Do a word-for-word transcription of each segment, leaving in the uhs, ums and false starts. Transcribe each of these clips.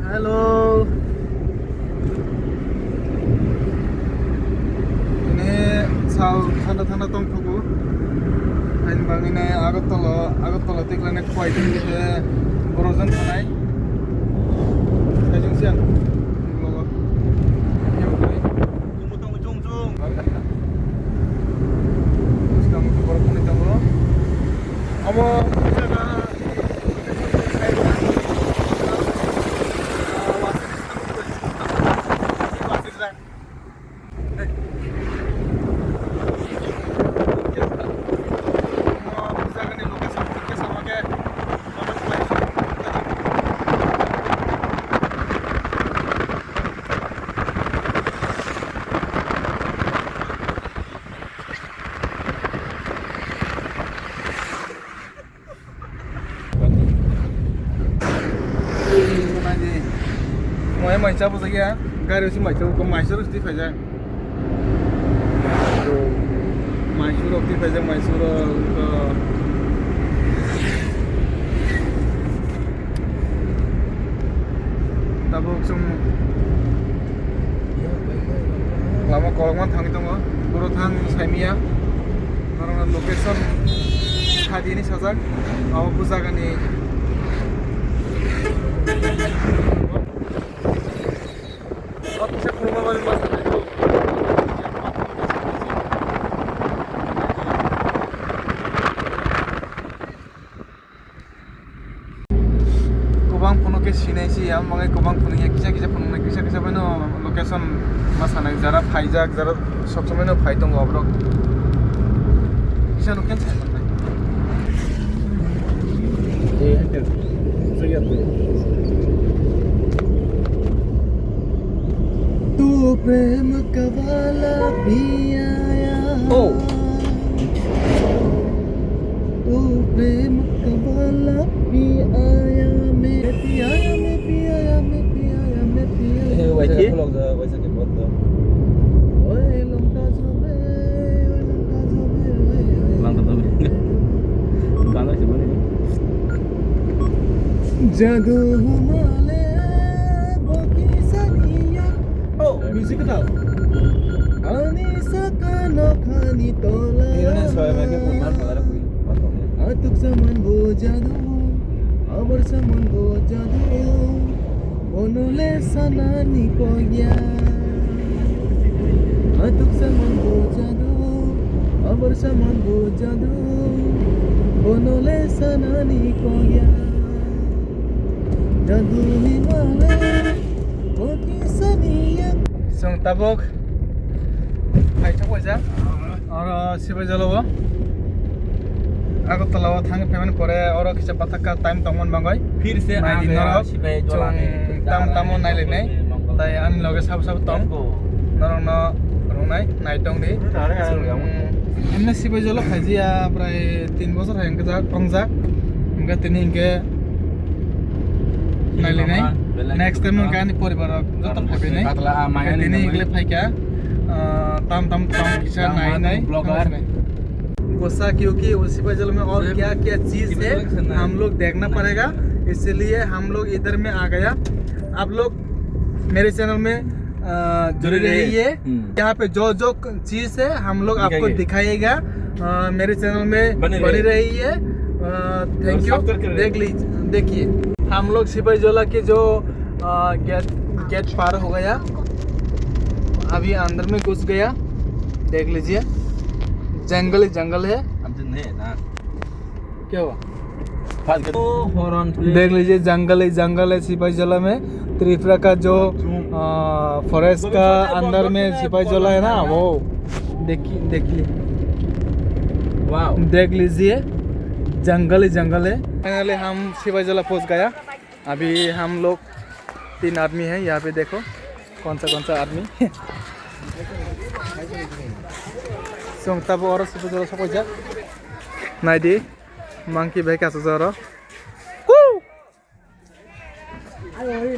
Hello. Ini sal thanda thanda tongthogo. Hain bangwini Agartala, Agartala tiklani kwai tini khe borokjwng thanai. Saijwng siyan. Logo. Yang bwkhwnwi. Chung chung chung. Bwskang borok thani tongo. Omo jaga Mai mai chabu jagya, gari si mai chabu, mai chabu si phai jai. Mysore rok twi phaijak, Mysore rok, uh, tabuk chwng lama kolokma thangwi tongo, boro thang saimanya, norokno location sadini sajak, abo bujagani. Kwbang phunuk khe sinai se, amo bagwi kwbang phunuk ya, kisa kisa phunuk nai, kisa kisa phano location ma sanai, jara phaijak, jara sob somoi no phai tongo borok. Kisa no khe sai manai. तू प्रेम का वाला भी आया। Oh. तू प्रेम का वाला भी आया, मैं भी आया, मैं भी आया, मैं भी आया, मैं भी आया। Eh, waisa ke vlog ja, waisa ke vlog ja. Oy, longta jabe, oy, longta jabe, oy, oy. Longta jabe. Gana se bani. Jadu humale boki saniya. Oh, music tau. Ani sakano khani tola. Ini soalnya ke pun malah kui. Atuk saman bo jadu, amar saman bo jadu. Bonole sanani kogya. Atuk saman bo jadu, amar saman bo jadu. Bonole sanani kogya. Jadu himale, boki saniya. Chwng tabuk. Hai, chok waisa. Oro Sipaijala o. Agartala o thang phaimani pore oro kisa bathakka time tongmani bagwi. Phir se naidi norok. Chwng tam tamo nailainai. Tai ani loge sabo sabo tong. Norokno rwnai, naitong di. Emne Sipaijala phaijia prai tin bosor hai wngkha jak, tongjak. Hingke tini hingke nailainai. Next time hingke ani poribar rok joto phaibainai. Hingke tini hingke phaikha, ah, tam tam tam kisa nai nai. Gosa kyunki usi Sipaijala mein aur kya kya cheez hai, hum log dekhna padega, isliye hum log idhar mein aa gaya. Aap log mere channel mein, ah, judi rahiye. Hmm. Yahan pe jo jo चीज़ है हम लोग आपको दिखाएगा। अ, मेरे चैनल में बनी रहिए। अ, thank you. देख लीजिए, देखिए हम लोग सिपाही जोला के जो, अ, गेट, गेट पार हो गया, अभी अंदर में घुस गया। देख लीजिए, जंगल ही जंगल है। अब तो नहीं है ना। क्या हुआ? देख लीजिए, जंगल ही जंगल है सिपाही जोला में। त्रिपुरा का जो, आ, फॉरेस्ट का अंदर में सिपाही जोला है ना, वो देखिए, देखिए। वाओ। देख लीजिए, जंगल ही जंगल है। फाइनली हम सिपाही जोला पहुंच गया। अभी हम लोग तीन आदमी है, यहाँ पे देखो कौन सा कौन सा आदमी। Chwng tabuk oro Sipaijala sopaijak. Naidi, monkey bai kasajak oro. Woo!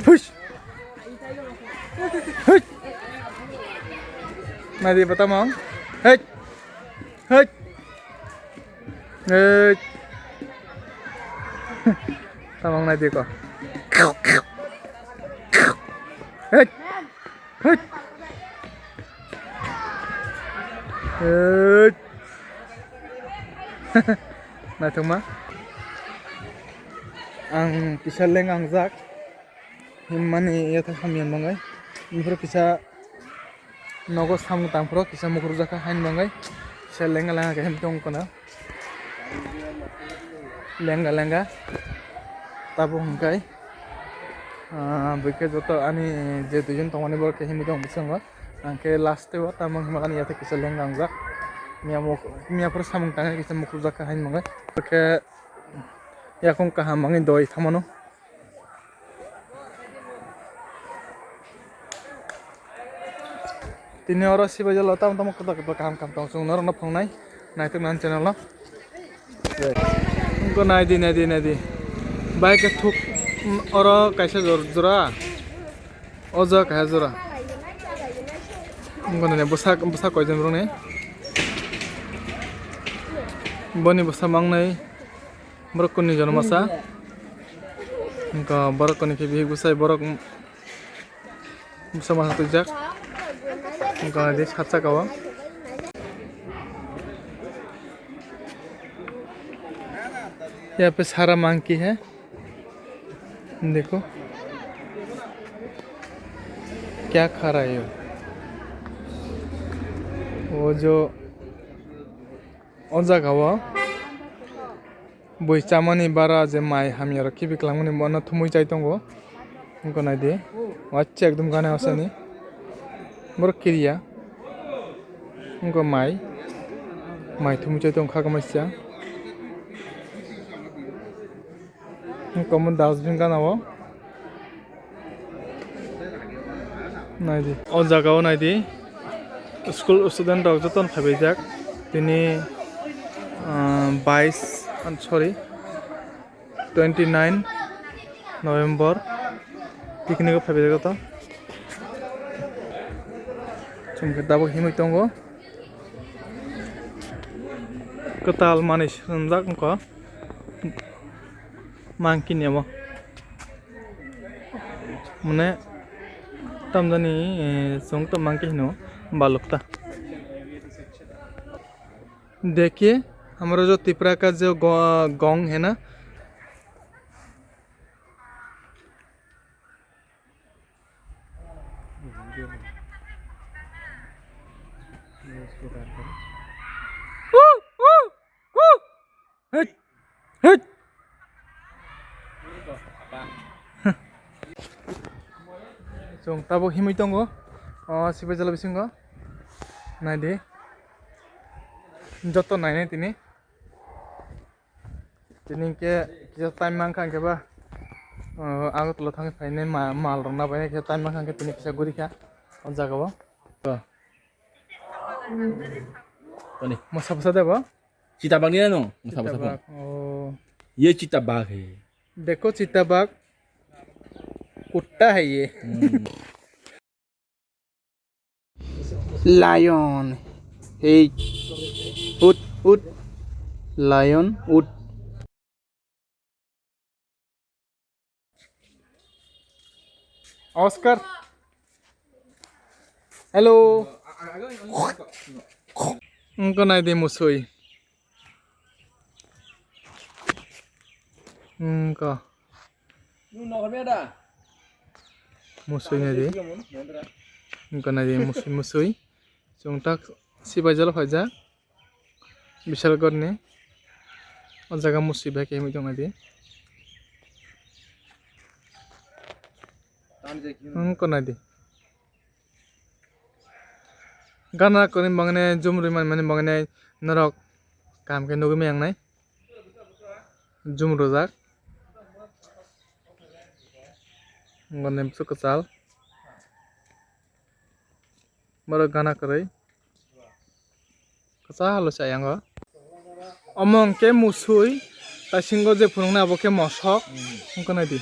Hush! Hush! Naidi, batamang. Hey! Hey! Hey! Tamang naidi ko. Hei! Hei! Hei! Naithokma. Ang kisa lengangjak. Himmani yathak hamya mangai. Nifru kisa nogo samung tangphuru kisa mukhurjak kha hain mangai. Kisa lenga lenga khe him tong kono. Lenga lenga. Tabuk hwnkhe, ah, bwkhe joto ani je duijon tongmani borok khe himwi tong bwskango. Ang khe last o tamo hwnba ani yathak kisa lenga wngjak. Miya muk-, miya phuru samung tangwi kisa mukhurjak kha hain mangai. Bwkhe yakung kaham mangi doi thamano. Tini oro sibai jalo tamo tamo kwtal kwtal kaham kaham tong chwng norokno phunuknai naithok nang channel o. Wngkha naidi naidi naidi. Bai khe thuk oro kaisa jor-, jora. O jaga kaisa jora. Wngkha nini bwsa bwsa koijon borokni. Boni bwsa mangnai. Borok kuni jono masa. Wngkha borok kuni khe bihik bwsai borok. Bwsa masa twijak. Wngkha de sat saka o. यहाँ पे सारा मंकी है, देखो क्या खा रहा है ये। वो जो, o jaga o bui chamani bara je mai hamya rok khibi kwlangmani bono thumui chai tongo. Wngkha naidi, waisa ekdom gana asani. Borok kiriya. Wngkha mai. Mai thumui chai tong kha kwmaisa. Wngkha omo dustbin gana o. Naidi. O jaga o naidi. School student rok jotono phaibaijak. Tini, ah, bais, ah, sorry. Twenty nine November picnic o phaibai jago to. Chwng khe tabuk himwi tongo. Kwtal manwi swnamjak wngkha monkey ni omo. Mane tamjani, eh, chwng to monkey hino baluk ta. देखिए, हमारा जो त्रिपुरा का जो गौ-, गौंग है ना, Chwng tabuk himwi tongo, o sibai jala bisingo. Naidi. Joto nainai tini. Tini hwnkhe kisa time mankha hwnkhe ba, o, Agartala thangwi phainai ma-, mal rok nabainai kisa time mankha hwnkhe tini kisa gurikha o jaga o. To. Toni. Mosa bwsa de bo? Chitabag ni ano? Mosa bwsa phano. Chitabag, o. Ye chitabag hai. Dekho chitabag. Kutta hai ye. Hmm. Lion. Hey. Ut, ut. Lion, ut. Oscar. Hello. Wngkha naidi musui. Wngkha. Musui naidi. Wngkha naidi musui, musui. Chwng tak sibai jalo phaijak. Bishalgarh ni. O jaga musui bai khe himwi tong naidi. Wngkha naidi. Gana kwrwi mangni jumrwi manmani mangni norok kaham khe nugwi manjaknai. Jumrujak. Gana bwswk kwchal. Borok gana kwrwi. Kwchalo se ayang o. Omo hwnkhe musui, taisingo je phunuknai abo khe mosok. Hmm. Wngkha naidi.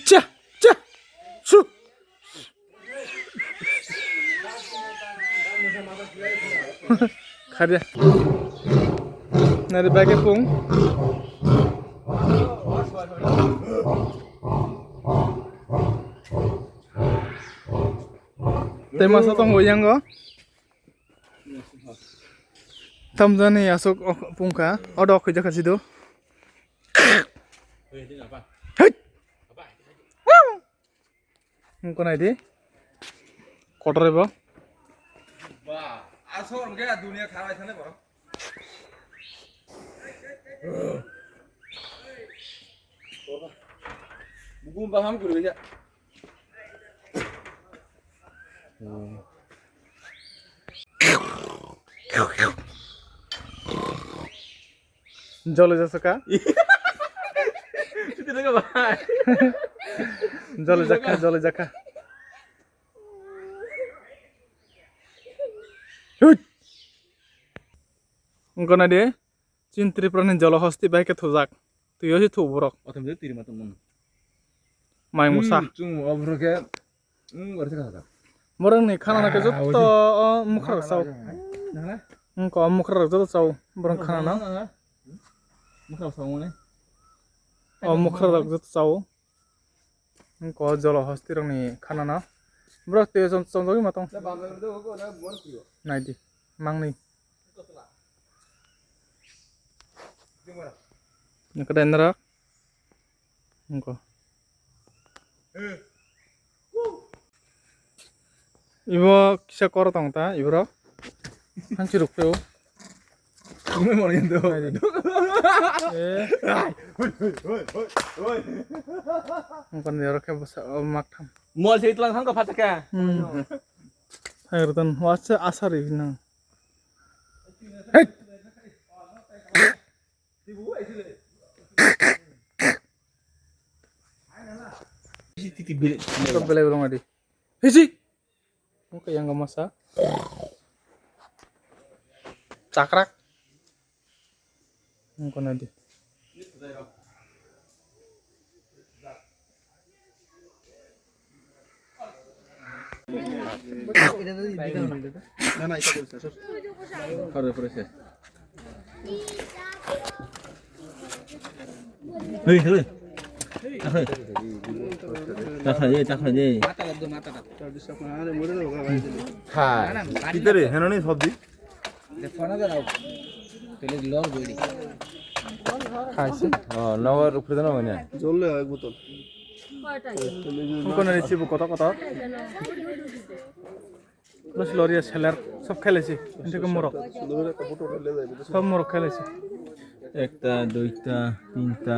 Cha! Cha! Su! Khadia. Nari bage pung. Tei masa tongo yango. Tamjani aswk ok pungkha. Odo ok khuijak kha sido. Hei! Wngkha naidi. Kotor ebo. Ba, aswk hwnkhe dunia kharai thani borok. Bukum baham gurui ya. Jole jasaka. Siti naga bai. Jole jaka, jole jaka. Hut. Wngkha naidi, chin Tripura ni jolo hosti bai khe thujak. Twi o si thu borok. Othom je tiri ma tongmani. Mai musa. Hmm, chung o borok khe, hmm, borok khe kha kha. Borok ni khana na khe Ah, jotto oje. O mukhrok sao. Nang na? Wngkha o mukhrok jotto sao. Borok khana na. Nang na? Mukhrok sao mani. O mukhrok jotto sao. Wngkha o jolo hosti rok ni khana na. Borok twi o chom-, chomjagwi ma tong. Nai di. Mangni. Nokha dai nara. Wngkha. Ibo kisa koro tong ta, iboro. Hanchi ruk pheo. Kumi mori do. Eh. Wngkha ni oro khe bwsa, o mak tham. Mol se itlang thang ko phacha kha. Hmm. Hai ratan, wasa asari nang. Hey! Belai belong adi. Hisi. Oke, yang masa. Cakrak. Wngkha naidi. Hei, hei. Chakha de, chakha de. Hai, kitare, henani sabji? Khaisi. Oh, nogo rukphi dano manya. Jol le ek botol. Wngkha naidi chibu kotor kotor. Plus loria seller sob khelai si. Hinti ke morok. Sob morok khelai si. Ekta, duita, tinta.